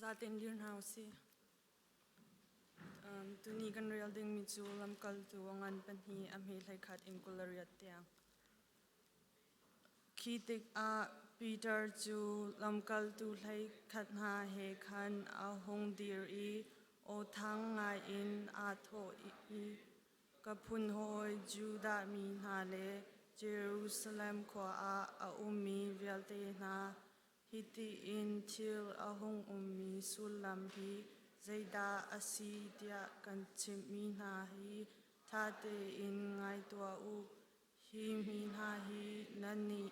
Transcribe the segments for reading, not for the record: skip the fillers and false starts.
Zaten dir hna usih. Tuni kan rel dingmi cu lamkaltu a ngan pahnih a hme 11 in 28 tiang. Khi tikah Peter cu lamkaltu 11 hna he khan a hung dir i aw thang ngaiin aa thawh i, Ka phunhawi Judah mi hna le Jerusalem khua ah a ummi vialte hna, hiti in thil a hung ummi sullam hi zeidah a si tiah kan chimhmi hna hi ṭha tein ngai tuah u. Hi mi hna hi nannih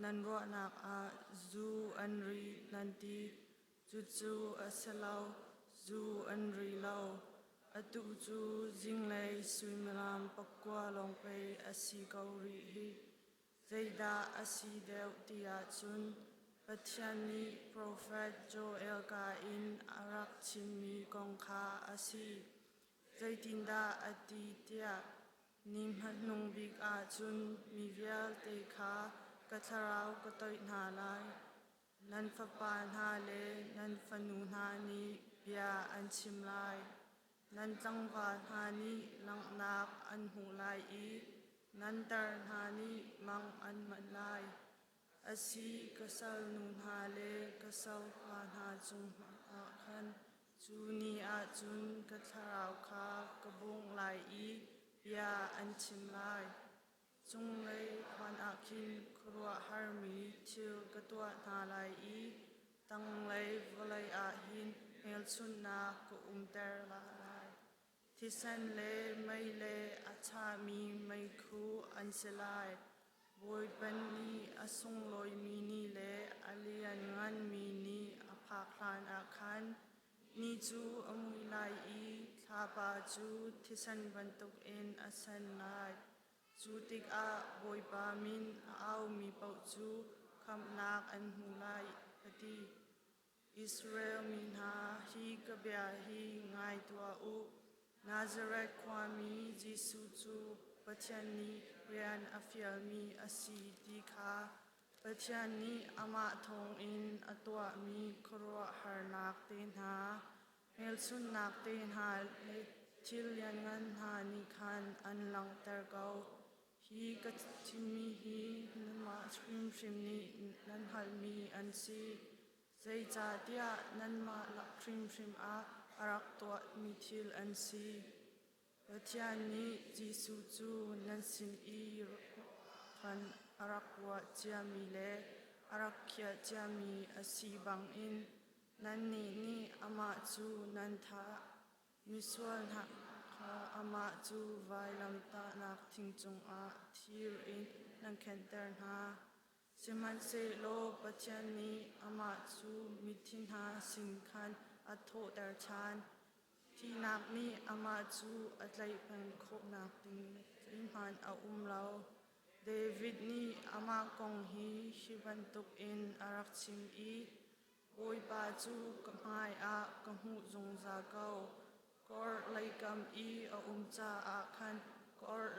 nan ruahnak ah zu an ri nan ti. Cucu a si lo, zu an ri lo. Atu cu zinglei suimilam pakua lawng pei a si ko rih hi. Zeidah a si deuh ti ahcun Pathian nih profet Joel ka in a rak chimmi kong kha a si. Zeitindah a ti tiah Ni hmanung bik ah cun mi vialte kha ka thlarau ka toih hna lai. Nan fapa hna le nan fanu hna nih bia an chim lai. Nan tlangval hna nih langhnak an hmuh lai i nan tar hna nih mang an manh lai. Asi, ka salnu hna le ka salpa hna cung ah khan Cu ni ah cun ka thlarau kha ka bungh lai i bia an chim lai. Cunglei khuan ah khin khuaruahharmi thil ka tuah hna lai i tanglei vawlei ah hin hmelchunhnak ka umter lai. Thisen le mei le a chahmi meikhu an si lai. Bawipa nih a sunglawimi ni le a liannganmi ni a phak hlanah khan ni cu a mui lai i thlapa cu thisen bantukin a sen lai. Cu tikah Bawipa min a aumi paoh cu khamhnak an hmu lai, a ti. Israel mi hna, hi ka bia hi ngai tuah u. Nazareth khuami Jesuh cu Pathian nih rian a fialmi a si ti kha Pathian nih amah thawngin a tuahmi khuaruahharnak te hna, hmelchunhnak te hna le thil lianngan hna nih khan an langhter ko. Hi ka chimmi hi nanmah hrimhrim nih nan hngalhmi an si. Zeicahtiah nanmah lak hrimhrim ah a rak tuahmi thil an si. Pathian nih Jesuh cu nan sin i khan a rak ruah ciami le a rak khiah ciami a si bangin nannih nih amah cu nan thah. Misual hna kha amah cu vailamtahnak thing cungah thir in nan khenhter hna. Sihmanhsehlaw Pathian nih amah cu mithi hna sin khan a thawhter ṭhan. Thihnak nih amah cu a tlaih peng khawhnak ding zeihmanh a um lo. David nih amah kong hi hi bantukin a rak chim i, Bawipa cu ka hmaiah ka hmuh zungzal ko. Ka orhlei kam i a um caah khan ka orh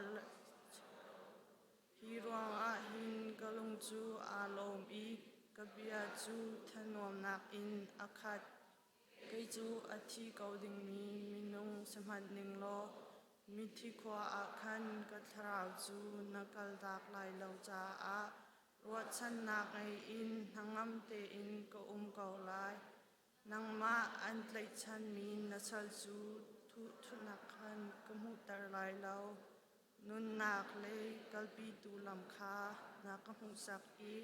Hi ruangah hin ka lung cu aa lawm i ka bia cu thanuamnak in a khat. Kei cu a thi ko dingmi minung si hmanh ning law mithi khua ah khan ka thlarau cu na kaltak lai lo caah Ruahchannak ngei in hnangam tein ka um ko lai. Nangmah an tlaihchanmi na sal cu thuhthutnak khan ka hmuhter lai lo. Nunnak lei kalpitu lam kha na ka hmuhsak i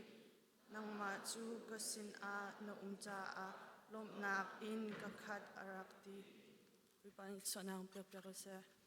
nangmah cu ka sinah na um caah lawmhnak in ka khat, a rak ti. Bawipa nih suahnak piak piak ko seh.